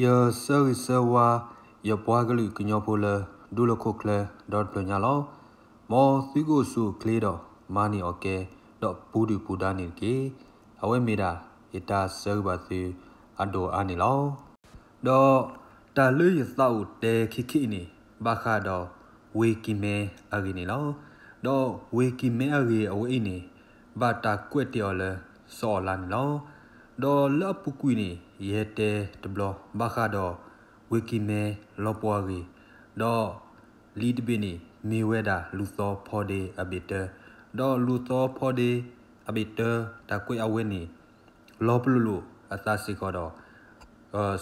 ယဆၢဂ့ၤဆၢဝါ ယပှၤကလုာ်ကညီဖိလၢ ဒူလီၢ်ခိၣ်ချၢဒီတဖျၢၣ်ညါလီၤ. မ်သုကအိၣ်ဆူၣ်အိၣ်ချ့ဒီး မၤန့ၢ်အီၣ်ကဲ ဒီးပူၤဒုၣ်ပူၤဒါန့ၣ်တက့ၢ်. အဝဲမ့ၢ်ဒၣ် ယတၢ်ဆၢဂ့ၤဘၣ်သု အဒိၣ်အါန့ၣ်လီၤ. ဒီးတၢ်လၢယသးအိၣ်တဲခဲခဲအံၤန့ၣ် ဘၣ်ဃးဒီး ဝ့ၢ်ကံၤမဲအဂ့ၢ်န့ၣ်လီၤ. ဒီးဝ့ၢ်ကံၤမဲအဂ့ၢ်အဝဲအံၤန့ၣ် ဘၣ်တၢ်ကွဲးတ့ၢ်အီၤလၢ စီၤအၤလးန့ၣ်လီၤ. ဒီးလၢအပူၤကွံာ်န့ၣ် ယဟဲတဲတဘျီ ဘၣ်ဃးဒီး ဝ့ၢ်ကံၤမဲလီၤပှီၢ်အဂ့ၢ်, ဒီးလံာ်တဘ့ၣ်န့ၣ် မ့ၢ်ဝဲဒၣ်လူၤသီဖီဒ့အဘ့ၣ်တၢ, ဒီးလူၤသီဖီဒ့အဘ့ၣ်တၢ တၢ်ကွဲးအဝဲန့ၣ် လီၤပလိာ်လိာ်အသးစ့ၢ်ကီးဒီး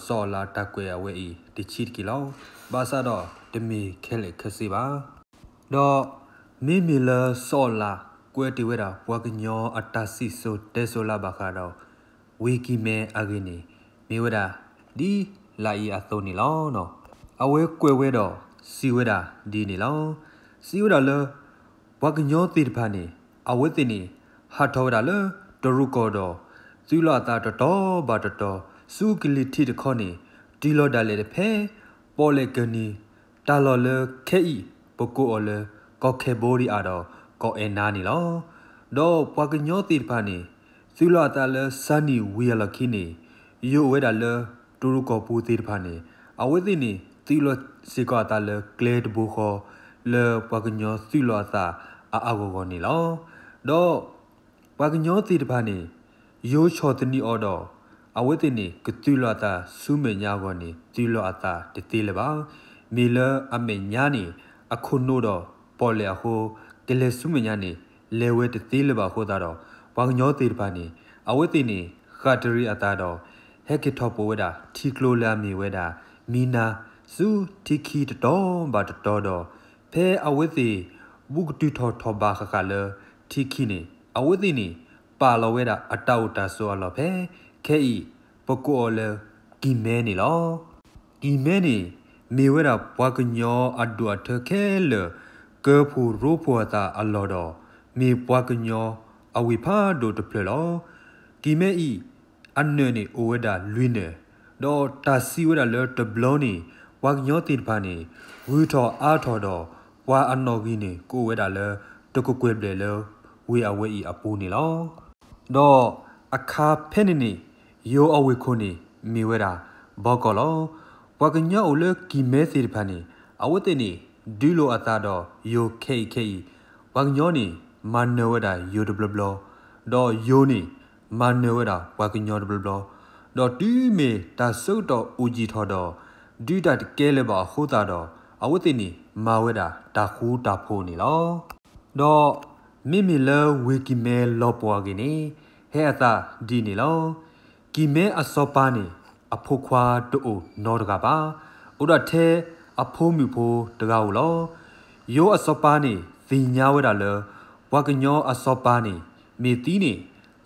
စီၤအၤလးတၢ်ကွဲးအဝဲအံၤတဆံးတက့ၢ်လီၤ. ဘၣ်ဆၣ်ဒီးတမ့ၢ်ခဲလၢာ်ခဲဆ့ဘၣ်. ဒီးမ့မ့ၢ်လၢစီၤအၤလးကွဲးတ့ၢ်ဝဲဒၣ် ပှၤကညီအတၢ်စံၣ်စိၤတဲစိၤလၢဘၣ်ဃးဒီး ဝ့ၢ်ကံၤမဲအဂ့ၢ်န့ၣ် မ့ၢ်ဝဲဒၣ် ဒ်လာ်အံၤအသိးန့ၣ်လီၤ. အဝဲကွဲးဝဲဒီးစံးဝဲဒၣ်ဒ်န့ၣ်လီၤ. စံးဝဲဒၣ်လၢ ပှၤကညီသ့ၣ်တဖၣ်န့ၣ် အဝဲသ့ၣ်န့ၣ် ဟးထီၣ်ဝဲဒၣ်လၢတရူးကီၢ်ဒီး သုးလီၤအသးတတီၤဘၣ်တတီၤ ဆူကလံၤထံးတခီန့ၣ် တုၤလီၤဒၣ်လဲာ်တဖဲ ပီၣ်လဲၣ်ကၢၢ်နံၤ တၢ်လီၢ်လၢခဲအံၤ ပကိးအီၤလၢ ကီၢ်ခဲဘိဒံအၤဒီး ကီၢ်အဲၣ်နါန့ၣ်လီၤ. ဒီးပှၤကညီသ့ၣ်တဖၣ်န့ၣ် သုးလီၤအသးလၢစၢနံၣ်ဝံၤအလီၢ်ခံန့ၣ် ယိးဝဲဒၣ်လၢတရူးကီၢ်ပူၤသ့ၣ်တဖၣ်န့ၣ် အဝဲသ့ၣ်န့ၣ် သုးလီၤစ့ၢ်ကီးအသးလၢကျဲတဘိဃီ လၢပှၤကညီသုးလီၤအသးအါအါဂီၢ်ဂီၢ်န့ၣ်လီၤ. ဒီးပှၤကညီသ့ၣ်တဖၣ်န့ၣ် ယိးဆီၣ်သနံးအီၤဒီး အဝဲသ့ၣ်န့ၣ် ကသုးလီၤအသးဆူမဲာ်ညါအဂီၢ်န့ၣ် သုးလီၤအသးတသ့လၢၤဘၣ်. မ့ၢ်လၢအမဲာ်ညါန့ၣ် အခိၣ်နူာ်ဒီးပီၣ်လဲၣ်အဃိ ကလဲၤဆူမဲာ်ညါန့ၣ် လဲၤဝဲတသ့လၢၤဘၣ်အဃိသတးဒီး ပှၤကညီသ့ၣ်တဖၣ်န့ၣ် အဝဲသ့ၣ်န့ၣ် ဃၣ်တရံးအသးဒီး ဟဲက့ၤထီၣ်ပိာ်ဝဲဒၣ်ထံကျိလၢအမ့ၢ်ဝဲဒၣ် မံနါ ဆူထံခံတတီၤဘၣ်တတီၤဒီး ဖဲအဝဲသ့ၣ် ဘူးကတုၤထီၣ်ထီၣ်ဘးဃၣ်ဃၣ်လၢထံခံန့ၣ် အဝဲသ့ၣ်န့ၣ် ပာ်လီၤဝဲဒၣ်အတၢ်အိၣ်တၢ်ဆိးအလီၢ်ဖဲ ခဲအံၤ ပကိးအီၤလၢ ကံၤမဲန့ၣ်လီၤ. ကံၤမဲန့ၣ် မ့ၢ်ဝဲဒၣ်ပှၤကညီအဒိၣ်အထၢခဲလၢာ် ကၢဖှိၣ်ရိဖှိၣ်အသးအလီၢ်ဒီး မ့ၢ်ပှၤကညီအဝ့ၢ်ဖးဒိၣ်တဖျၢၣ်လီၤ. ကံၤမဲအံၤ အနၢၣ်န့ၣ်အိၣ်ဝဲဒၣ်လွံၢ်နၢၣ်, ဒီးတၢ်စံးဝဲဒၣ်လၢတဘျီန့ၣ် ပှၤကညီသ့ၣ်တဖၣ်န့ၣ် ဂုၤထီၣ်အါထီၣ်ဒီး ပှၤအနီၣ်ဂံၢ်န့ၣ် ကအိၣ်ဝဲဒၣ်လၢ တကကွဲၢ်ဘျဲၣ်လၢ ဝ့ၢ်အဝဲအံၤအပူၤန့ၣ်လီၤ. ဒီးအခါဖဲန့ၣ်န့ၣ် ယိၤအဝ့ၢ်ခိၣ်န့ၣ် မ့ၢ်ဝဲဒၣ် ဘီကီၢ်လီၤ. ပှၤကညီအိၣ်လၢကံၤမဲသ့ၣ်တဖၣ်န့ၣ် အဝဲသ့ၣ်န့ၣ် ဒုးလိာ်အသးဒီးယိၤခဲအံၤခဲအံၤ, ပှၤကညီန့ၣ် မၤနၢၤဝဲဒၣ်ယိၤတဘျီဘျီ, ဒီးယိၤန့ၣ် မၤနၢၤဝဲဒၣ်ပှၤကညီတဘျီဘျီ, ဒီးတုၤမ့ၢ်တၢ်ဆၢကတီၢ်အိၣ်ယံာ်ထီၣ်ဒီး ဒုးတၢ်တကဲလၢၤဘၣ်အဃိသတးဒီး အဝဲသ့ၣ်န့ၣ် မၤဝဲဒၣ်တၢ်ဃူတၢ်ဖိးန့ၣ်လီၤ. ဒီးမ့မ့ၢ်လၢဝ့ၢ်ကံၤမဲလီၤပှီၢ်အဂ့ၢ်န့ၣ် ဟဲအသးဒ်န့ၣ်လီၤ. ကံၤမဲအစီၤပၤန့ၣ် အဖိခွါတအိၣ်နီတဂၤဘၣ်. အိၣ်ဒၣ်ထဲအဖိမုၣ်ဖိတဂၤဧိၤလီၤ. ယိၤအစီၤပၤန့ၣ် သ့ၣ်ညါဝဲဒၣ်လၢ ပှၤကညီအစီၤပၤန့ၣ် မ့ၢ်သံန့ၣ်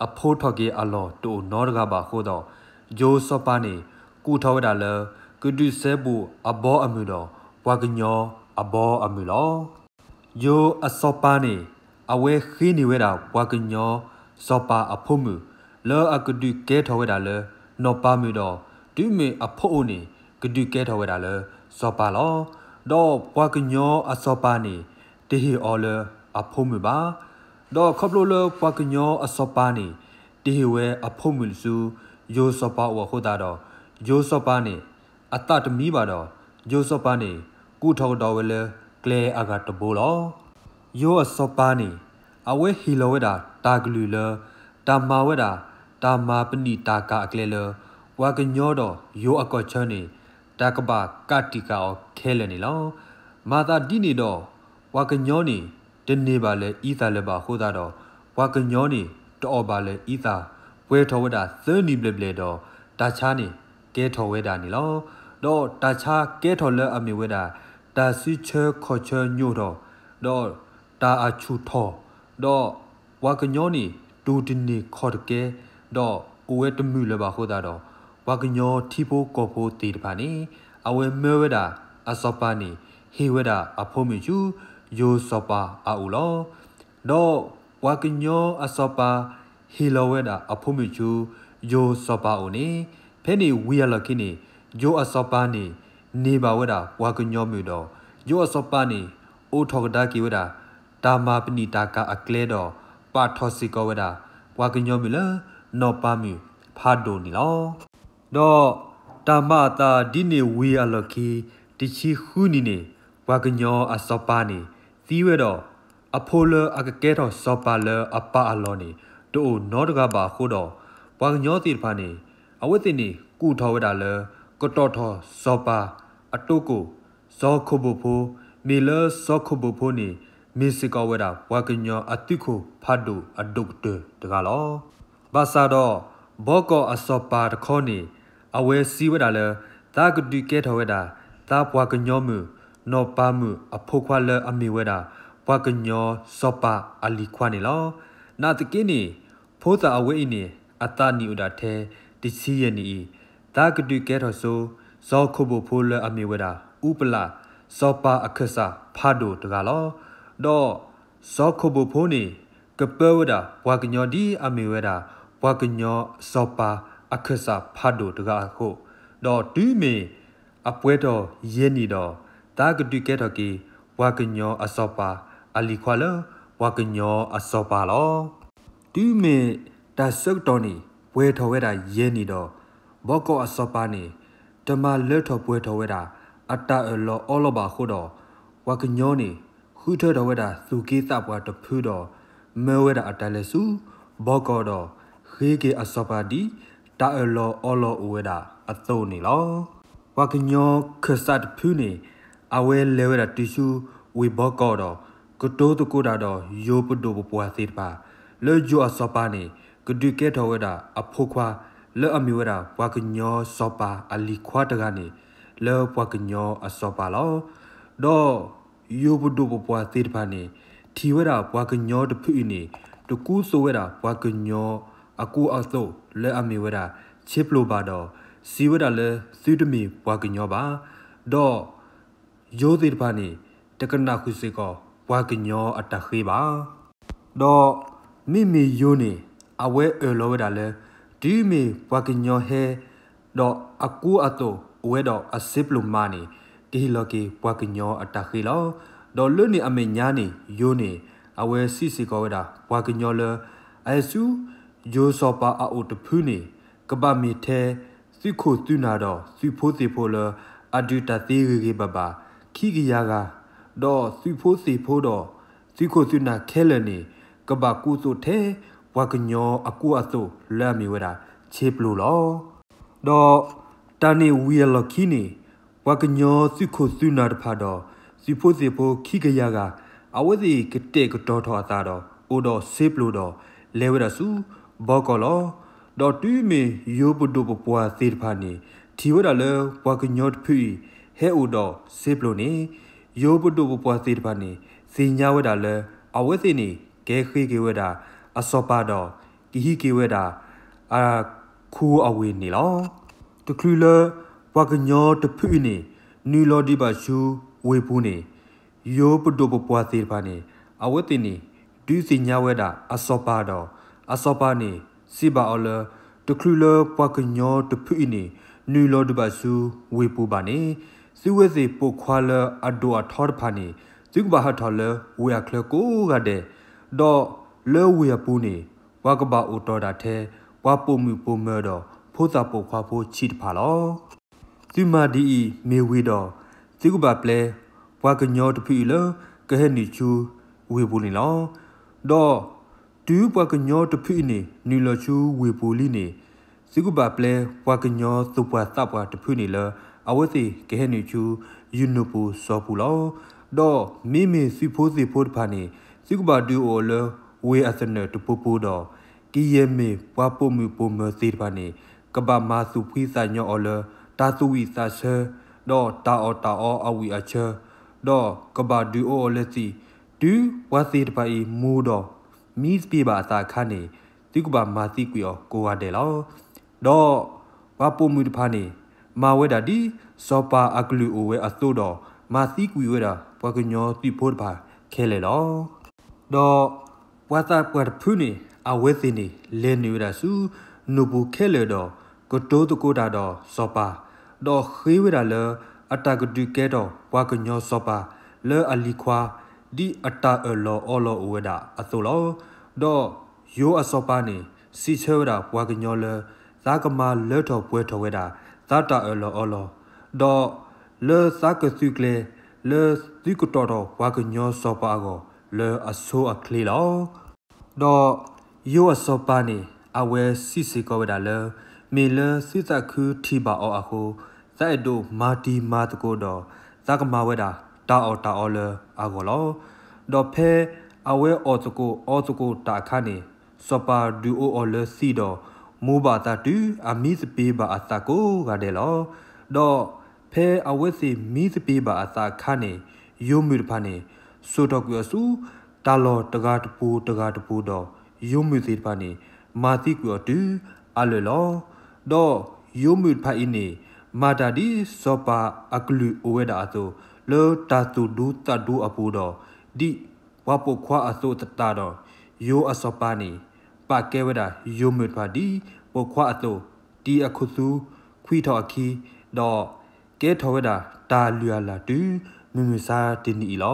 အဖိထီၣ်က့ၤအလီၢ်တအိၣ်နီတဂၤဘၣ်အဃိဒီး ယိၤစီၤပၤန့ၣ် ကူၣ်ထီၣ်ဝဲဒၣ်လၢ ကဒုးစဲဘူးအဘီအမုၢ်ဒီး ပှၤကညီအဘီအမုၢ်လီၤ. ယိၤအစီၤပၤန့ၣ် အဝဲဃ့န့ၢ်ဝဲဒၣ်ပှၤကညီစီၤပၤအဖိမုၣ် လၢအကဒုးကဲထီၣ်ဝဲဒၣ်လၢ နီၢ်ပၤမုၣ်ဒီး တုၤမ့ၢ်အဖိအိၣ်န့ၣ် ကဒုးကဲထီၣ်ဝဲဒၣ်လၢစီၤပၤလီၤ. ဒီးပှၤကညီအစီၤပၤန့ၣ် တဟ့ၣ်အီၤလၢအဖိမုၣ်ဘၣ်. ဒီးခီဖျိလၢပှၤကညီအစီၤပၤန့ၣ် တဟ့ၣ်ဝဲအဖိမုၣ်ဆူ ယိၤစီၤပၤအအိၣ်အဃိသတးဒီး ယိၤစီၤပၤန့ၣ် အသးတမံဘၣ်ဒီး ယိၤစီၤပၤန့ၣ် ကူၣ်ထီၣ်ကဒီးဝဲလၢကျဲအဂၤတဘိလီၤ. ယိၤအစီၤပၤန့ၣ် အဝဲဟ့ၣ်လီၤဝဲဒၣ်တၢ်ကလုၢ်လၢ တၢ်မၤဝဲဒၣ် တၢ်မၤပနံာ်တၢ်ကၤအကျဲလၢ ပှၤကညီဒီးယိၤအကီၢ်ဆၢန့ၣ် တၢ်ကဘၣ်ကးတံာ်ဃာ်အီၤခဲလၢာ်န့ၣ်လီၤ. မၤသးဒ်န့ၣ်ဒီး ပှၤကညီန့ၣ် တန့ၢ်ဘၣ်လၢအံသၣ်လၢၤဘၣ်အဃိသတးဒီး ပှၤကညီန့ၣ် တအီၣ်ဘၣ်လၢအံသၣ် ပှဲၤထီၣ်ဝဲဒၣ်သၢနံၣ်ဘျဲၣ်ဘျဲၣ်ဒီး တၢ်ဆါန့ၣ် ကဲထီၣ်ဝဲဒၣ်န့ၣ်လီၤ. ဒီးတၢ်ဆါကဲထီၣ်လၢအမ့ၢ်ဝဲဒၣ် တၢ်စုဆၢခီၣ်ဆၢညိးထီၣ် ဒီးတၢ်အဆူၣ်ထီၣ် ဒီးပှၤကညီန့ၣ် တူၢ်တန့ၢ်ခီၣ်တကဲ ဒီးအိၣ်ဝဲတမုာ်လၢၤဘၣ်အဃိသတးဒီး ပှၤကညီထံဖိကီၢ်ဖိသ့ၣ်တဖၣ်န့ၣ် အဝဲမၢဝဲဒၣ်အစီၤပၤန့ၣ် ဟ့ၣ်ဝဲဒၣ်အဖိမုၣ်ဆူ ယိၤစီၤပၤအအိၣ်လီၤ. ဒီးပှၤကညီအစီၤပၤ ဟ့ၣ်လီၤဝဲဒၣ်အဖိမုၣ်ဆူ ယိၤစီၤပၤအအိၣ်န့ၣ် ဖဲန့ၣ်ဝံၤအလီၢ်ခံန့ၣ် ယိၤအစီၤပၤန့ၣ် န့ၢ်ဘၣ်ဝဲဒၣ်ပှၤကညီမုၣ်ဒီး ယိၤအစီၤပၤန့ၣ် အိးထီၣ်ကဒါက့ၤဝဲဒၣ် တၢ်မၤပနံာ်တၢ်ကၤအကျဲဒီး ပာ်ထီၣ်စ့ၢ်ကီးဝဲဒၣ် ပှၤကညီမုၣ်လၢ နီၢ်ပၤမုၣ်ဖးဒိၣ်န့ၣ်လီၤ. ဒီးတၢ်မၤအသးဒ်န့ၣ်ဝံၤအလီၢ်ခံ တဆံဃုနံၣ်န့ၣ် ပှၤကညီအစီၤပၤန့ၣ် သံဝဲဒီး အဖိလၢအကကဲထီၣ်စီၤပၤလၢအပၢ်အလီၢ်န့ၣ် တအိၣ်နီတဂၤဘၣ်အဃိဒီး ပှၤကညီသ့ၣ်တဖၣ်န့ၣ် အဝဲသ့ၣ်န့ၣ် ကူၣ်ထီၣ်ဝဲဒၣ်လၢ ကတီၢ်ထီၣ်စီၤပၤအတိကိၣ် စီၤခိၣ်ဘိၣ်ဖိ, မ့ၢ်လၢစီၤခိၣ်ဘိၣ်ဖိန့ၣ် မ့ၢ်စ့ၢ်ကီးဝဲဒၣ် ပှၤကညီအသုးခိၣ်ဖးဒိၣ်အဒိၣ်ကတၢၢ်တဂၤလီၤ. ဘၣ်ဆၣ်ဒီး ဘီကီၢ်အစီၤပၤတခီန့ၣ် အဝဲစံးဝဲဒၣ်လၢ သးကဒုးကဲထီၣ်ဝဲဒၣ် သးပှၤကညီမုၣ် နီၢ်ပၤမုၣ်အဖိခွါလၢအမ့ၢ်ဝဲဒၣ် ပှၤကညီစီၤပၤအလံၤခွါန့ၣ်လီၤ. နာ်သက့န့ၣ် ဖိသၣ်အဝဲအံၤန့ၣ် အသးနံၣ်အိၣ်ဒၣ်ထဲ တဆံယဲၢ်နံၣ်အံၤ သးကဒုးကဲထီၣ်ဆိ စီၤခိၣ်ဘိၣ်ဖိလၢအမ့ၢ်ဝဲဒၣ် အူပလၣ် စီၤပၤအခၢၣ်စးဖးဒိၣ်တဂၤလီၤ. ဒီးစီၤခိၣ်ဘိၣ်ဖိန့ၣ် ကပၢဝဲဒၣ်ပှၤကညီဒ်အမ့ၢ်ဝဲဒၣ် ပှၤကညီစီၤပၤအခၢၣ်စးဖးဒိၣ်တဂၤအဃိ, ဒီးတုၤမ့ၢ်အပှဲၤထီၣ်ယဲၢ်နံၣ်ဒီး သးကဒုးကဲထီၣ်က့ၤ ပှၤကညီအစီၤပၤအလံၤခွါလၢ ပှၤကညီအစီၤပၤလီၤ. တုၤမ့ၢ်တၢ်ဆၢကတီၢ်န့ၣ် ပှဲၤထီၣ်ဝဲဒၣ်ယဲၢ်နံၣ်ဒီး ဘီကီၢ်အစီၤပၤန့ၣ် တမၤလၢထီၣ်ပှဲၤထီၣ်ဝဲဒၣ် အတၢ်အၢၣ်လီၤအီလီၤဘၣ်အဃိဒီး ပှၤကညီန့ၣ် ဃုထၢထီၣ်ဝဲဒၣ်သူၣ်က့သးပှၢ်တဖုဒီး မၢဝဲဒၣ်အတၢ်လဲၤဆူဘီကီၢ်ဒီး ဃ့က့ၤအစီၤပၤဒ် တၢ်အၢၣ်လီၤအီလီၤအိၣ်ဝဲဒၣ်အသိးန့ၣ်လီၤ. ပှၤကညီခၢၣ်စးတဖုန့ၣ် အဝဲလဲၤဝဲဒၣ်တုၤဆူဝ့ၢ်ဘီကီၢ်ဒီး ကတိၤသကိးတၢ်ဒီးယိၤပဒိၣ်ပပှၢ်သ့ၣ်တဖၣ် လၢယိၤအစီၤပၤန့ၣ် ကဒုးကဲထီၣ်ဝဲဒၣ်အဖိခွါ လၢအမ့ၢ်ဝဲဒၣ်ပှၤကညီစီၤပၤအလံၤခွါတဂၤန့ၣ် လၢပှၤကညီအစီၤပၤလီၤ. ဒီးယိၤပဒိၣ်ပပှၢ်သ့ၣ်တဖၣ်န့ၣ် ထံၣ်ဝဲဒၣ်ပှၤကညီတဖုအံၤန့ၣ် တကူသိးဝဲဒၣ်ပှၤကညီအကူအသိးလၢအမ့ၢ်ဝဲဒၣ် ဆ့ပျိၢ်ဘၣ်ဒီး စံးဝဲဒၣ်လၢသုတမ့ၢ်ပှၤကညီဘၣ်. ဒီးယိၤသ့ၣ်တဖၣ်န့ၣ် တကနၣ်ဃုာ်စ့ၢ်ကီးပှၤကညီအတၢ်ဃ့ဘၣ်. ဒီးမ့မ့ၢ်ယိၤန့ၣ် အဝဲအၢၣ်လီၤဝဲဒၣ်လၢ တုၤမ့ၢ်ပှၤကညီဟဲ ဒီးအကူအသိးအိၣ်ဝဲဒီးအဆ့ပျိၢ်မးန့ၣ် ကဟ့ၣ်လီၤက့ၤပှၤကညီအတၢ်ဃ့လီၤ. ဒီးလၢန့ၣ်အမဲာ်ညါန့ၣ် ယိၤန့ၣ် အဝဲစံးစ့ၢ်ကီးဝဲဒၣ် ပှၤကညီလၢ အဟဲဆူ ယိၤစီၤပၤအအိၣ်တဖုန့ၣ် ကဘၣ်မ့ၢ်ထဲ သုးခိၣ်သုးနၢ်ဒီးသုးဖိသ့ၣ်ဖိလၢ အဒုးတၢ်သ့ဂ့ၤဂ့ၤဘၣ်ဘၣ် ခံကယၤဂၤ, ဒီးသုးဖိသ့ၣ်ဖိဒီးသုးခိၣ်သုးနၢ်ခဲလၢာ်န့ၣ် ကဘၣ်ကူသိးထဲ ပှၤကညီအကူအသိးလၢအမ့ၢ်ဝဲဒၣ် ဆ့ပျိၢ်လီၤ. ဒီးတၢ်န့ၣ်ဝံၤအလီၢ်ခံန့ၣ် ပှၤကညီသုးခိၣ်သုးနၢ်တဖၣ်ဒီး သုးဖိသ့ၣ်ဖိခံကယၤဂၤ အဝဲသ့ၣ်ကတဲာ်ကတီၤထီၣ်အသးဒီး အိၣ်ဒီးဆ့ပျိၢ်ဒီး လဲၤဝဲဒၣ်ဆူ ဘီကီၢ်လီၤ. ဒီးတုၤမ့ၢ်ယိၤပဒိၣ်ပပှၢ်သ့ၣ်တဖၣ်န့ၣ် ထံၣ်ဝဲဒၣ်လၢပှၤကညီတဖုအံၤ ဟဲအိၣ်ဒီးဆ့ပျိၢ်န့ၣ် ယိၤပဒိၣ်ပပှၢ်သ့ၣ်တဖၣ်န့ၣ် သ့ၣ်ညါဝဲဒၣ်လၢ အဝဲသ့ၣ်န့ၣ် ကဲဃ့က့ၤဝဲဒၣ် အစီၤပၤဒီး ကဟံးက့ၤဝဲဒၣ် အခူအဝ့ၢ်န့ၣ်လီၤ. တချုးလၢ ပှၤကညီတဖုအံၤန့ၣ် နုာ်လီၤဒံးဘၣ်ဆူဝ့ၢ်ပူၤန့ၣ် ယိၤပဒိၣ်ပပှၢ်သ့ၣ်တဖၣ်န့ၣ် အဝဲသ့ၣ်န့ၣ် ဒုးသ့ၣ်ညါဝဲဒၣ်အစီၤပၤဒီး အစီၤပၤန့ၣ် စံးဘၣ်အီၤလၢ တချုးလၢပှၤကညီတဖုအံၤန့ၣ် နုာ်လီၤဒံးဘၣ်ဆူဝ့ၢ်ပူၤဘၣ်န့ၣ် သုဝဲသ့ၣ်ပိာ်ခွါလၢအဒိၣ်အထီတဖၣ်န့ၣ် သုကဘၣ်ဟးထီၣ်လၢဝ့ၢ်အချၢကိးဂၤဒဲး, ဒီးလၢဝ့ၢ်အပူၤန့ၣ် ပှၤကဘၣ်အိၣ်တီၢ်ဒၣ်ထဲ ပှၤပိာ်မုၣ်ပိာ်မၢၤဒီး ဖိသၣ်ပိာ်ခွါဖိဆံးတဖၣ်လီၤ. သုမၤဒ်အံၤမ့ၢ်ဝံၤဒီး သုကဘၣ်ပျဲ ပှၤကညီတဖုအံၤလၢ ကဟဲနုာ်ဆူဝ့ၢ်ပူၤန့ၣ်လီၤ. ဒီးတုၤပှၤကညီတဖုအံၤန့ၣ် နုာ်လီၤဆူဝ့ၢ်ပူၤလံန့ၣ် သုကဘၣ်ပျဲပှၤကညီသူၣ်ပှၢ်သးပှၢ်တဖုန့ၣ်လၢ အဝဲသ့ၣ်ကဟဲနုာ်ဆူ ယနိၢ်ပူၤစီၤပူၤလီၤ. ဒီးမ့မ့ၢ်သုးဖိသ့ၣ်ဖိတဖၣ်န့ၣ် သုကဘၣ်ဒုးအိၣ်လၢဝ့ၢ်အသနၢၣ်တပူၤပူၤဒီး ကယဲၢ်မ့ၢ်ပှၤပိာ်မုၣ်ပိာ်မၢၤသ့ၣ်တဖၣ်န့ၣ် ကဘၣ်မၤသူၣ်ဖှံသးညီအီၤလၢ တၢ်သူၣ်ဝံၣ်သးဆၢ ဒီးတၢ်အီၣ်တၢ်အီအဝံၣ်အဆၢ, ဒီးကဘၣ်ဒုးအိၣ်အီၤလၢသံး, တုၤပှၤသ့ၣ်တဖၣ်အံၤမူဒီး မံသပ့ၤဘၣ်အသးအခါန့ၣ် သုကဘၣ်မၤသံကွံာ်အီၤကိးဂၤဒဲးလီၤ. ဒီးပှၤပိာ်မုၣ်တဖၣ်န့ၣ် မၤဝဲဒၣ်ဒ်စီၤပၤအကလုၢ်အိၣ်ဝဲအသိးဒီး မၤသံကွံာ်ဝဲဒၣ်ပှၤကညီသုးဖိတဖၣ်ခဲလၢာ်လီၤ. ဒီးပှၤသးပှၢ်တဖုန့ၣ် အဝဲသ့ၣ်န့ၣ် လဲၤနုာ်ဝဲဒၣ်ဆူနိၢ်ပူၤခဲလၢာ်ဒီး ကတိၤသကိးတၢ်ဒီးစီၤပၤ, ဒီးဃ့ဝဲဒၣ်လၢ အတၢ်ကဒုးကဲထီၣ်ပှၤကညီစီၤပၤ လၢအလံၤခွါ ဒ်အတၢ်အၢၣ်လီၤအီလီၤအိၣ်ဝဲဒၣ်အသိးလီၤ. ဒီးယိၤအစီၤပၤန့ၣ် စံးဆၢဝဲဒၣ်ပှၤကညီလၢ သးကမၤလၢထီၣ်ပှဲၤထီၣ်ဝဲဒၣ် သးတၢ်အၢၣ်လီၤအီလီၤ, ဒီးလၢသးကသုးကျဲၤ လၢသုကတီၢ်ထီၣ်ပှၤကညီစီၤပၤအဂီၢ် လၢအဆိအချ့လီၤ. ဒီးယိၤအစီၤပၤန့ၣ် အဝဲစံးစ့ၢ်ကီးဝဲဒၣ်လၢ မ့ၢ်လၢသုသးခုထံၣ်ဘၣ်အီၤအဃိ သးအဲၣ်ဒိးမၤတံၤမၤသကိးဒီး သးကမၤဝဲဒၣ်တၢ်အီၣ်တၢ်အီလၢအဂီၢ်လီၤ. ဒီးဖဲအဝဲအီၣ်သကိးအီသကိးတၢ်အခါန့ၣ် စီၤပၤဒုးအိၣ်အီၤလၢသံးဒီး မိၢ်ဘၣ်အသးတုၤအမံသပ့ၤဘၣ်အသးကိးဂၤဒဲးလီၤ. ဒီးဖဲအဝဲသ့ၣ်မံသပ့ၤဘၣ်အသးအခါန့ၣ် ယိၤမုၣ်တဖၣ်န့ၣ် စိာ်ထီၣ်ကွံာ်အီၤဆူ တၢ်လီၢ်တဂၤတပူၤတဂၤတပူၤဒီး ယိၤမုၣ်သ့ၣ်တဖၣ်န့ၣ် မၤသံကွံာ်အီၤတုၤအလၢာ်လီၤ. ဒီးယိၤမုၣ်တဖၣ်အံၤန့ၣ် မၤတၢ်ဒ်စီၤပၤအကလုၢ်အိၣ်ဝဲဒၣ်အသိး လၢတၢ်သူၣ်ဒူသးဒူအပူၤဒီး ဒ်ပှၤပိာ်ခွါအသိးသတးဒီး ယိၤအစီၤပၤန့ၣ် ပာ်ကဲဝဲဒၣ်ယိၤမုၣ်တဖၣ်ဒ်ပိာ်ခွါအသိး တံၤအခိၣ်သူ ခွံထီၣ်အခံ ဒီးကဲထီၣ်ဝဲဒၣ်တၢ်လုၢ်အလၢ်တုၤ မုၢ်မဆါတနံၤအံၤလီၤ.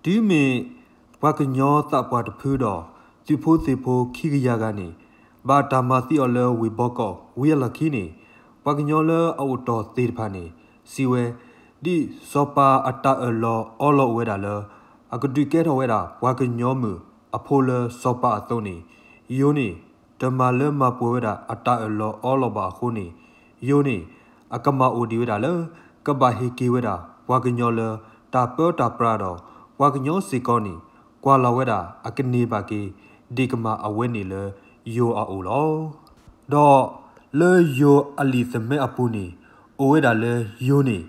တုၤမ့ၢ်ပှၤကညီသးပှၢ်တဖုဒီး သုးဖိသ့ၣ်ဖိခံကယၤဂၤန့ၣ် ဘၣ်တၢ်မၤသံအီၤလၢဝ့ၢ်ဘီကီးဝံၤအလီၢ်ခံန့ၣ် ပှၤကညီလၢအအိၣ်တီၢ်သ့ၣ်တဖၣ်န့ၣ် စံးဝဲ ဒ်စီၤပၤအတၢ်အၢၣ်လီၤအီလီၤအိၣ်ဝဲဒၣ်လၢ အကဒုးကဲထီၣ်ဝဲဒၣ်ပှၤကညီမုၣ်အဖိလၢစီၤပၤအသိးန့ၣ် ယိၤန့ၣ် တမၤလၢမၤပှဲၤဝဲဒၣ်အတၢ်အၢၣ်လီၤအီလီၤဘၣ်အဃိန့ၣ် ယိၤန့ၣ် အကမၣ်အိၣ်ဒံးဝဲဒၣ်လၢ ကဘၣ်ဟ့ၣ်က့ၤဝဲဒၣ်ပှၤကညီလၢ တၢ်ပၢတၢ်ပြးဒီး ပှၤကညီစ့ၢ်ကီးန့ၣ် ကွၢ်လီၤဝဲဒၣ်အကန့ၢ်ဘၣ်က့ၤ ဒ့ၣ်ကမၣ်အဝဲန့ၣ်လၢယိၤအအိၣ်လီၤ. ဒီးလၢယိၤအလံာ်သမဲအပူၤန့ၣ် အိၣ်ဝဲဒၣ်လၢယိၤန့ၣ်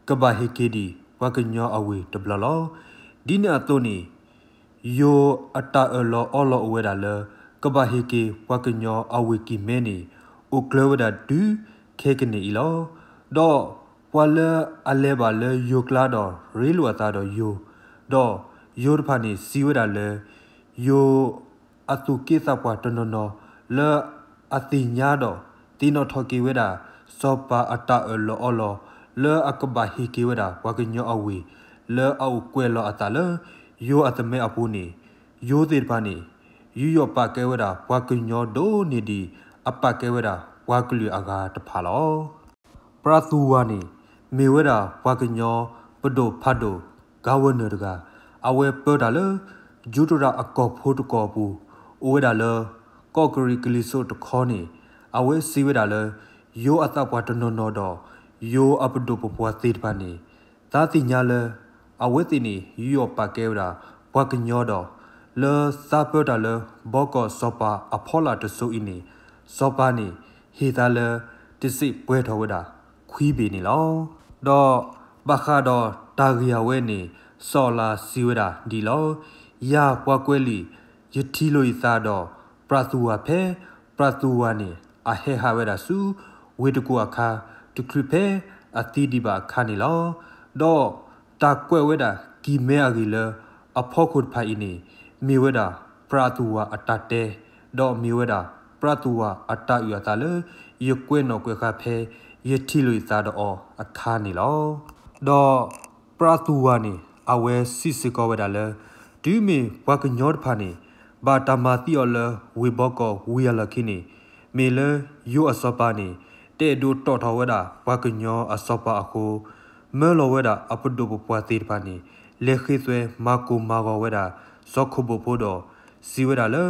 ကဘၣ်ဟ့ၣ်က့ၤဒံးပှၤကညီအဝ့ၢ်တဘျီလီၤ. ဒ်န့ၣ်အသိးန့ၣ် ယိၤအတၢ်အၢၣ်လီၤအီလီၤအိၣ်ဝဲဒၣ်လၢ ကဘၣ်ဟ့ၣ်က့ၤပှၤကညီအဝ့ၢ်ကံၢ်မဲန့ၣ် အိၣ်ကျၢၤဝဲဒၣ်တုၤခဲကနံၣ်အံၤလီၤ. ဒီးပှၤလၢအလဲၤဘၣ်လၢယိၤကျါဒီးရ့လိာ်အသးဒီးယိၤ, ဒီးယိၤတဖၣ်န့ၣ်စံးဝဲဒၣ်လၢ ယိၤအသူၣ်က့သးပှၢ်တနီၤနီၤ လၢအသ့ၣ်ညါဒီးသ့ၣ်နီၣ်ထီၣ်က့ၤဝဲဒၣ် စီၤပၤအတၢ်အၢၣ်လီၤအီလီၤ လၢအကဘၣ်ဟ့ၣ်က့ၤဝဲဒၣ်ပှၤကညီအဝ့ၢ် လၢအအိၣ်ကွဲးလီၤအသးလၢ ယိၤအသမဲအပူၤန့ၣ် ယိၤသ့ၣ်တဖၣ်န့ၣ် ယူးယီၣ်ပာ်ကဲဝဲဒၣ်ပှၤကညီဒိၣ်န့ၢ်ဒံး အပာ်ကဲဝဲဒၣ်ပှၤကလုာ်အဂၤတဖၣ်လီၤ. ပြးသူၣ်ဝၤန့ၣ် မ့ၢ်ဝဲဒၣ်ပှၤကညီပဒိၣ်ဖးဒိၣ်ကါဝဲနၢၤတဂၤ, အဝဲပၢတၢ်လၢ ယူးတရၣ်အကီၢ်ဖိတကီၢ်အပူၤ အိၣ်ဝဲဒၣ်လၢ ကီးကရံးကလံၤစိးတခီန့ၣ် အဝဲစံးဝဲဒၣ်လၢ ယိၤအသးပှၢ်တနီၤနီၤဒီး ယိၤအပဒိၣ်ပပှၢ်သ့ၣ်တဖၣ်န့ၣ် သးသ့ၣ်ညါလၢ အဝဲသ့ၣ်န့ၣ် ယူးယီၣ်ပာ်ကဲဝဲဒၣ် ပှၤကညီဒီး လၢသးပၢတၢ်လၢ ဘီကီၢ်စီၤပၤအဖီလာ်တစိၤအံၤန့ၣ် စီၤပၤန့ၣ် ဟ့ၣ်သးလၢ တစ့ၣ်ပှဲၤထီၣ်ဝဲဒၣ် ခွံဘ့ၣ်န့ၣ်လီၤ. ဒီးဘၣ်ဃးဒီးတၢ်ဂ့ၢ်အဝဲန့ၣ် စီၤအၤလးစံးဝဲဒၣ်ဒ်လီၤ. ယၤပှၤကွဲးလံာ် ယထံၣ်လိာ်ယသးဒီး ပြးသူၣ်ဝၤဖဲ ပြးသူၣ်ဝၤန့ၣ် အဟဲဟးဝဲဒၣ်ဆူ ဝ့ၢ်တကူၣ်အခါ တချုးဖဲအသံဒံးဘၣ်အခါန့ၣ်လီၤ. ဒီးတၢ်ကွဲးဝဲဒၣ်ကံၢ်မဲအဂ့ၢ်လၢ အဖီခိၣ်တဖၣ်အံၤန့ၣ် မ့ၢ်ဝဲဒၣ်ပြးသူၣ်ဝၤအတၢ်တဲ, ဒီးမ့ၢ်ဝဲဒၣ်ပြးသူၣ်ဝၤအတၢ်အုၣ်အသးလၢ ယကွဲးနီၣ်ကွဲးဃါဖဲ ယထံၣ်လိာ်ယသးဒီးအီၤအခါန့ၣ်လီၤ. ဒီးပြးသူၣ်ဝၤန့ၣ် အဝဲစံးစ့ၢ်ကီးဝဲဒၣ်လၢ တုၤမ့ၢ်ပှၤကညီတဖၣ်န့ၣ် ဘၣ်တၢ်မၤသံအီၤလၢဝ့ၢ်ဘီကီၢ်ဝံၤအလီၢ်ခံန့ၣ် မ့ၢ်လၢယိၤအစီၤပၤန့ၣ် တအဲၣ်ဒိးတီၣ်ထီၣ်ဝဲဒၣ်ပှၤကညီအစီၤပၤအဃိ မၢလီၤဝဲဒၣ်အပဒိၣ်ပပှၢ်သ့ၣ်တဖၣ်န့ၣ် လဲၤဃ့သွဲမၤကိၢ်မၤဂီၤဝဲဒၣ် စီၤခိၣ်ဘိၣ်ဖိဒီး စံးဝဲဒၣ်လၢ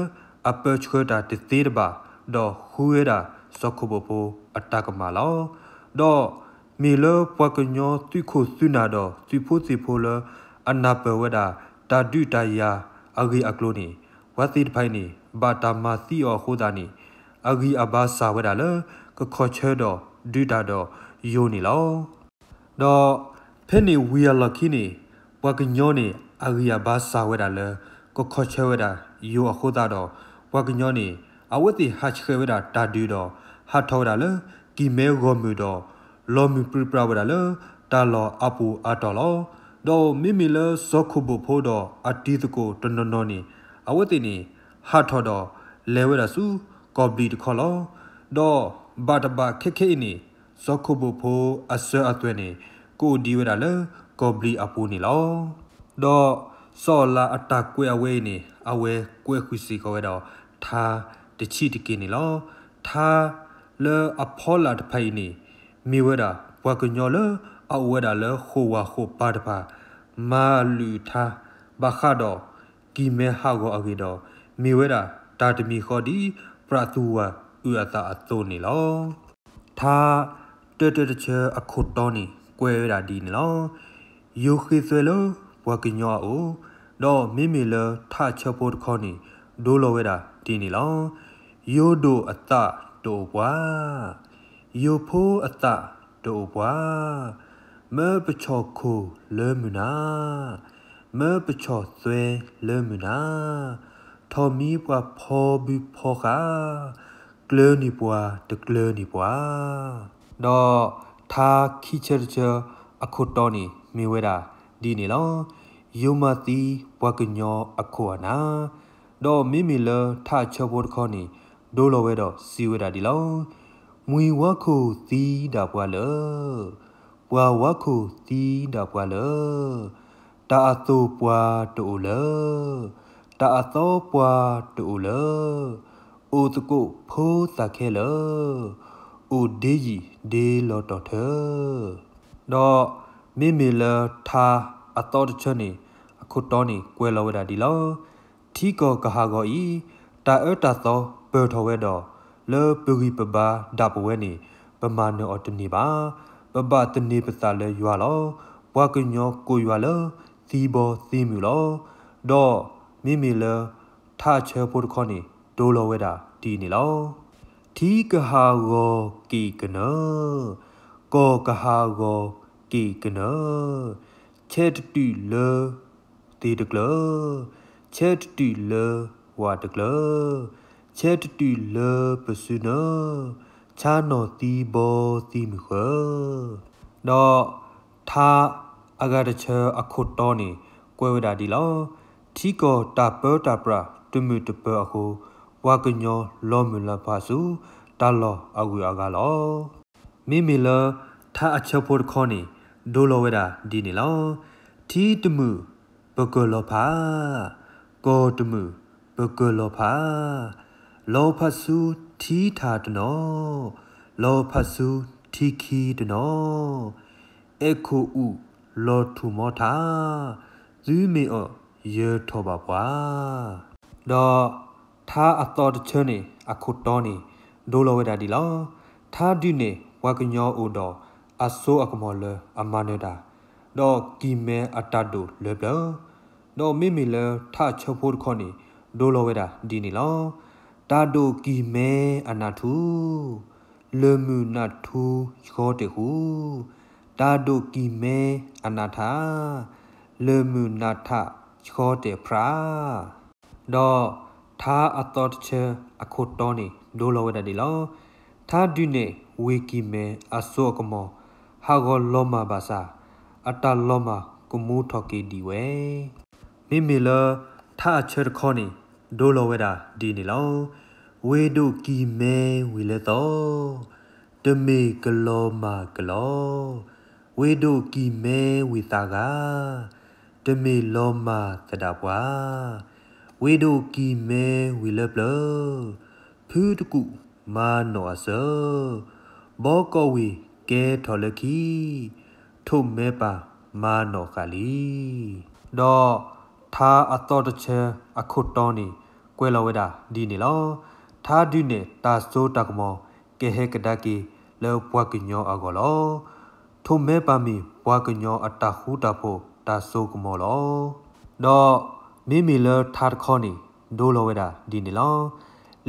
အပၢဆှၢတၢ်တသ့တဘၣ် ဒီးဃုဝဲဒၣ်စီၤခိၣ်ဘိၣ်ဖိအတၢ်ကမၣ်လီၤ. ဒီးမ့ၢ်လၢပှၤကညီသုးခိၣ်သုးနၢ်ဒီးသုးဖိသ့ၣ်ဖိလၢ အနၢ်ပၢၢ်ဝဲဒၣ်တၢ်ဒုးတၢ်ယၤအဂ့ၢ်အကျိၤန့ၣ် ပှၤသ့ၣ်တဖၣ်အံၤန့ၣ် ဘၣ်တၢ်မၤသံအီၤအဃိသတးန့ၣ် အဂံၢ်အဘါစၢ်ဝဲဒၣ်လၢ ကခီၣ်ဆၢဒီးဒုးတၢ်ဒီးယိၤန့ၣ်လီၤ. ဒီးဖဲန့ၣ်ဝံၤအလီၢ်ခံန့ၣ် ပှၤကညီန့ၣ် အဂံၢ်အဘါစၢ်ဝဲဒၣ်လၢ ကခီၣ်ဆၢဝဲဒၣ်ယိၤအဃိသတးဒီး ပှၤကညီန့ၣ် အဝဲသ့ၣ်ဟးဆှဲးဝဲဒၣ်တၢ်ဒုးဒီး ဟးထီၣ်ဝဲဒၣ်လၢ ကံၢ်မဲဂီၢ်မုၢ်ဒီး လီၤမုၢ်ပြံပြါဝဲဒၣ်လၢ တၢ်လီၢ်အါပူၤအါတီၢ်လီၤ. ဒီးမ့မ့ၢ်လၢစီၤခိၣ်ဘိၣ်ဖိဒီးအတံၤသကိးတနီၤနီၤန့ၣ် အဝဲသ့ၣ်န့ၣ် ဟးထီၣ်ဒီးလဲၤဝဲဒၣ်ဆူကီၢ်ဘျံးတခီလီၤ. ဒီးဘၣ်တဘၣ်ခဲခဲအံၤန့ၣ် စီၤခိၣ်ဘိၣ်ဖိအစၢၤအသွဲၣ်န့ၣ် ကအိၣ်ဒံးဝဲဒၣ်လၢကီၢ်ဘျံးအပူၤန့ၣ်လီၤ. ဒီးစီၤအၤလးအတၢ်ကွဲးအဝဲအံၤန့ၣ် အဝဲကွဲးဃုာ်စ့ၢ်ကီးဝဲဒီးထါတဆံးတက့ၢ်န့ၣ်လီၤ. ထါလၢအဖီလာ်တဖၣ်အံၤန့ၣ် မ့ၢ်ဝဲဒၣ်ပှၤကညီလၢအအိၣ်ဝဲဒၣ်လၢဃိာ်ဝၢ်ဃိာ်ပၤတဖၣ် မၤလုၢ်ထါ ဘၣ်ဃးဒီးကံၢ်မဲဟးဂီၤအဂ့ၢ်ဒီး မ့ၢ်ဝဲဒၣ်တၢ်တမံၤဃီဒ်ပြးသူဝၤအုၣ်အသးအသိးန့ၣ်လီၤ. ထါတၢတၢတဆၢအခိၣ်တီန့ၣ် ကွဲးဝဲဒၣ်ဒ်န့ၣ်လီၤ. ယိၤဃ့သွဲလၢပှၤကညီအအိၣ်, ဒီးမ့မ့ၢ်လၢထါအဆၢဖိတခီန့ၣ် ဒိလီၤဝဲဒၣ်ဒ်န့ၣ်လီၤ. ယိၤဒိၣ်အသးတအိၣ်ပှၤ, ယိၤဖိအသးတအိၣ်ပှၤ, မၢပဆီၣ်ခိၣ်လၢမုၢ်နၤ, မၢပဆီၣ်သွဲလၢမုၢ်နၤ, ထီၣ်မံပှၤဖီဘုဖီဃး, ကျၢၤန့ၢ်ပှၤတကျၢၤန့ၢ်ပှၤ. ဒီးထါခံဆၢတဆၢအခိၣ်တီန့ၣ် မ့ၢ်ဝဲဒၣ်ဒ်န့ၣ်လီၤ. ယိၤမၤသံပှၤကညီအခိၣ်အနၢ်, ဒီးမ့မ့ၢ်လၢထါအဆၢဖိတခီန့ၣ် ဒိလီၤဝဲဒီးစံးဝဲဒၣ်ဒ်လီၤ. မှံဝါခိၣ်သံဒၣ်ပှၤလၢာ်, ပှၤဝါခိၣ်သံဒၣ်ပှၤလၢာ်, တၢ်အသိၣ်ပှၤတအိၣ်လၢာ်, တၢ်အသီပှၤတအိၣ်လၢာ်, အိၣ်သကိးဖိသၣ်ခဲလၢာ်, အိၣ်ဒ့ယံာ်ဒ့လီၤတီၢ်ထၢ. ဒီးမ့မ့ၢ်လၢထါအသီတဆၢန့ၣ် အခိၣ်တီန့ၣ် ကွဲးလီၤဝဲဒၣ်ဒ်လီၤ. ထံကီၢ်ကဟးဂီၤအံၤ, တၢ်အၢတၢ်သီပၢၢ်ထီၣ်ဝဲဒီး လၢပဂံၢ်ပဘါဒၣ်ပဝဲန့ၣ် ပမၤနၢၤအီၤတန့ၢ်ဘၣ်. ပဘၣ်သန့ၤပသးလၢယွၤလီၤ. ပှၤကညီကိးယွၤလၢသံဘီသံမုၢ်လီၤ. ဒီးမ့မ့ၢ်လၢထါအဆၢဖိတခီန့ၣ် ဒိလီၤဝဲဒၣ်ဒ်န့ၣ်လီၤ. ထံကဟးဂီၤက့ၤကနၢ, ကီၢ်ကဟးဂီၤက့ၤကနၢ, ဆဲးတတုာ်လၢသ့ၣ်တကျၢၤ, ဆဲးတတုာ်လၢဝၣ်တကျၢၤ, ဆဲးတတုာ်လၢပစုနၢ, ဆါနီၢ်သံဘီသံမုၢ်ဃၢၤ. ဒီးထါအဂၤတဆၢအခိၣ်တီန့ၣ် ကွဲးဝဲဒၣ်ဒ်လီၤ. ထံကီၢ်တၢ်ပၢတၢ်ပြးတမုာ်တပၢၤအဃိ, ပှၤကညီလီၤမုၢ်လီၤဖးဆူတၢ်လီၢ်အဂုၤအဂၤလီၤ. မ့မ့ၢ်လၢထါအဆၢဖိတခီန့ၣ် ဒိလီၤဝဲဒၣ်ဒ်န့ၣ်လီၤ. ထံတမုာ်ပကလီၤဖး, ကီၢ်တမုာ်ပကလီၤဖး, လီၤဖးဆူထံထးတနီၤ, လီၤဖးဆူထံခံတနီၤ, အဲၣ်ခိၣ်အူၣ်လီၤထူၣ်မီထး, သုမ့ၢ်အီၣ်ယၢၤထီၣ်ဘၣ်ပှၤ. ဒီးထါအသီတဆၢန့ၣ် အခိၣ်တီန့ၣ် ဒိလီၤဝဲဒၣ်ဒ်လီၤ. ထါဒုးနဲၣ်ပှၤကညီအိၣ်ဒီးအစိအကမီၤလၢအမၤနၢၤတၢ်, ဒီးကံၢ်မဲအတၢ်ဒိၣ်လၢပျၢၤ, ဒီးမ့မ့ၢ်လၢထါအဆၢဖိတခီန့ၣ် ဒိလီၤဝဲဒၣ်ဒ်န့ၣ်လီၤ. တၢ်ဒိၣ်ကံၢ်မဲအနးထူ, လၢၢ်မုၢ်နးထူဆှီတဲာ်ဃူ, တၢ်ဒိၣ်ကံၢ်မဲအနးထး, လၢၢ်မုၢ်နးထးဆှီတဲာ်ဖြး. ဒီးထါအသီတဆၢအခိၣ်တီန့ၣ် ဒိလီၤဝဲဒၣ်ဒ်လီၤ. ထါဒုးနဲၣ်ဝ့ၢ်ကံၢ်မဲအစိအကမီၤ ဟးဂီၤလီၤမၢ်ဘၣ်ဆၣ် အတၢ်လီၤမၢ်ကမူထီၣ်က့ၤဒံးဝဲ. မ့မ့ၢ်လၢထါအဆၢတခီန့ၣ် ဒိလီၤဝဲဒၣ်ဒ်န့ၣ်လီၤ. ဝ့ၢ်ဒိၣ်ကံၢ်မဲဝ့ၢ်လၢသီ, တမ့ၢ်ကလီၤမၢ်ကလီ, ဝ့ၢ်ဒိၣ်ကံၢ်မဲဝ့ၢ်သးဂၤ, တမ့ၢ်လီၤမၢ်သဒၣ်ပှၤ, ဝ့ၢ်ဒိၣ်ကံၢ်မဲဝ့ၢ်လၢပျၢၤ, ဖုတကူၣ်မၤနီၣ်အစၢ, ဘီကီၢ်ဝ့ၢ်ကဲထီၣ်လၢခံ, ထိၣ်မဲပၢ်မၤနီၣ်ဃာ်လံ. ဒီးထါအသီတဆၢအခိၣ်တီန့ၣ် ကွဲးလီၤဝဲဒၣ်ဒ်န့ၣ်လီၤ. ထါဒုးနဲၣ်တၢ်စိတၢ်ကမီၤ ကဟဲကဒါက့ၤလၢပှၤကညီအဂီၢ်လီၤ. ထိၣ်မဲပၢ်မ့ၢ်ပှၤကညီအတၢ်ဃူတၢ်ဖိးတၢ်စိကမီၤလီၤ. ဒီးမ့မ့ၢ်လၢထါတခီန့ၣ် ဒိလီၤဝဲဒၣ်ဒ်န့ၣ်လီၤ.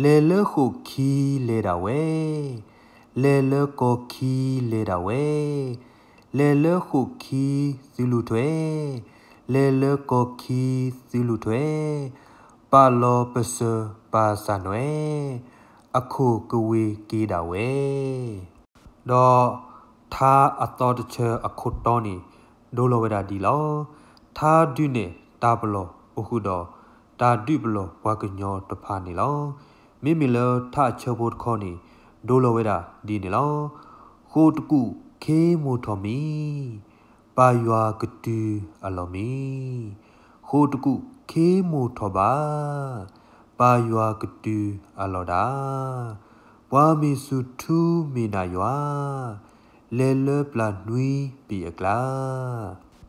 လဲၤလၢဃိာ်ခံလဲၤဒၣ်ဝဲ, လဲၤလၢကီၢ်ခံလဲၤဒၣ်ဝဲ, လဲၤလၢဃိာ်ခံသုလူၢ်ထွဲ, လဲၤလၢကီၢ်ခံသုလူၢ်ထွဲ, ပာ်လီၤပစၢၤပာ်စၢ်နွဲၣ်, အခိၣ်ကဝ့ၤက့ၤဒၣ်ဝဲ. ဒီးထါအသီတဆၢအခိၣ်တီန့ၣ် ဒိလီၤဝဲဒၣ်ဒ်လီၤ. ထါဒုးနဲၣ်တၢ်ပလီၢ်အိၣ်ဃုာ်ဒီး တၢ်ဒုးပလီၢ်ပှၤကညီတဖၣ်န့ၣ်လီၤ. မ့မ့ၢ်လၢထါအဆၢဖိတခီန့ၣ် ဒိလီၤဝဲဒၣ်ဒ်န့ၣ်လီၤ. ဃိာ်တကူာ်ခ့မိၢ်ထီၣ်မံၤ, ပၢ်ယွၤကတုၤအလီၢ်မံၤ, ဃိာ်တကူာ်ခ့မိၢ်ထီၣ်ဘၣ်, ပၢ်ယွၤကတုၤအလီၢ်ဒၣ်, ပှၤမ့ၢ်စူၢ်ထူမ့ၢ်နာ်ယွၤ, လဲၤလၢပျၢ်နွံဘ့ၣ်အကျါ,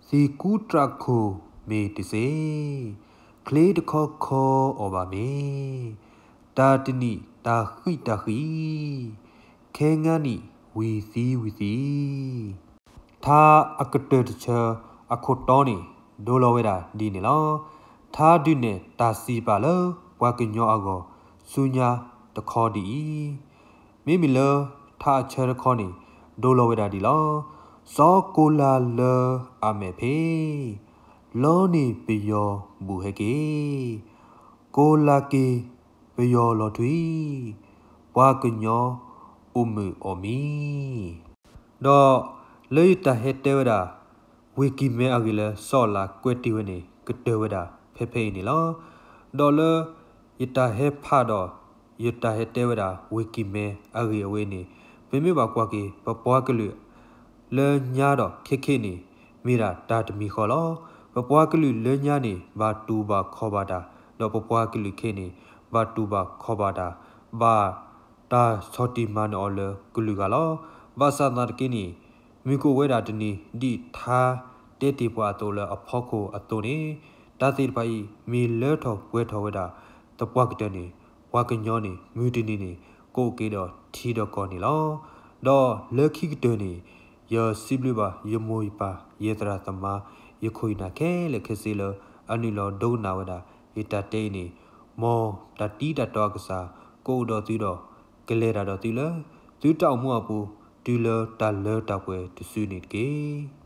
သံၣ်ကူတြၢ်ခိၣ်မ့ၢ်တစ့ၢ်, ချ့တခီခီအီၣ်ဘၣ်မ့ၢ်, တၢ်တနံၣ်တၢ်ဃံးတၢ်ဃံး, ခဲငါနံၣ်ဝံၤသံဝံၤသံ, ထါအကတၢၢ်တဆၢအခိၣ်တီန့ၣ် ဒိလီၤဝဲဒၣ်ဒ်န့ၣ်လီၤ. ထါဒုးနဲၣ်တၢ်စံးပာ်လၢပှၤကညီအဂီၢ်ဆူညါတခီဒ်အံၤ, မ့မ့ၢ်လၢထါအဆၢတခီန့ၣ် ဒိလီၤဝဲဒၣ်ဒ်လီၤ. စီၤကိၤလၤလၢအမဲာ်ဖ့, လီန့ၢ်ပယီၤဘူးဟဲက့ၤ, ကိၤလၤက့ၤပယီၤလီၤထွံ, ပှၤကညီအိၣ်မုာ်အီၣ်မံၤ ဒီးလၢယတၢ်ဟဲတဲဝဲဒၣ် ဝ့ၢ်ကံၢ်မဲအဂ့ၢ်လၢစီၤအၤလးကွဲးတ့ၢ်ဝဲန့ၣ် ကတၢၢ်ဝဲဒၣ်ဖဲဖဲအံၤန့ၣ်လီၤ. ဒီးလၢယတၢ်ဟဲဖးဒီး ယတၢ်ဟဲတဲဝဲဒၣ်ဝ့ၢ်ကံၢ်မဲအဂ့ၢ်အဝဲန့ၣ် ပမ့ၢ်ဘၣ်ကွၢ်က့ၤ ပပှၤကလုာ်လၢညါဒီးခဲခဲန့ၣ် မ့ၢ်ဒၣ်တၢ်တမံၤဃီလီၤ. ပပှၤကလုာ်လၢညါန့ၣ် ဘၣ်တူၢ်ဘၣ်ခီၣ်ဘၣ်တၢ်, ဒီးပပှၤကလုာ်ခဲန့ၣ် ဘၣ်တူၢ်ဘၣ်ခီၣ်ဘၣ်တၢ်, ဘၣ်တၢ်ဆီၣ်တံၢ်မၤနၢၤအီၤလၢကလုာ်ဂၤလီၤ. ဘၣ်ဆၣ်သနာ်က့န့ၣ် မုၢ်ကအိၣ်ဝဲဒၣ်တနံၤ ဒ်ထါတဲတ့ၢ်ပှၤအသိးလၢအဖီခိၣ်အသိးန့ၣ် တၢ်သ့ၣ်တဖၣ်အံၤ မ့ၢ်လၢထီၣ်ပှဲၤထီၣ်ဝဲဒၣ် သပှၢ်ကတၢၢ်န့ၣ် ပှၤကညီန့ၣ် မုၢ်တနံၤန့ၣ် ကအိၣ်က့ၤဒီးထံဒီးကီၢ်န့ၣ်လီၤ. ဒီးလၢခံကတၢၢ်န့ၣ် ယစံးဘျုးဘၣ်ယမိၢ်ယပၢ် ယသရၣ်သမါ ယခိၣ်ယနၢ်ခဲလၢာ်ခဲဆ့လၢ အနုာ်လီၤဒိကနၣ်ဝဲဒၣ် ယတၢ်တဲအံၤန့ၣ် မ်တၢ်တံၤတၢ်တီအကစၢ် ကအိၣ်ဒီးသုဒီး ကလဲၤတၢ်ဒီးသုလၢ သုတၢ်အိၣ်မူအပူၤ တုၤလၢတၢ်လၢတၢ်ပှဲၤတစုန့ၣ်တက့ၢ်.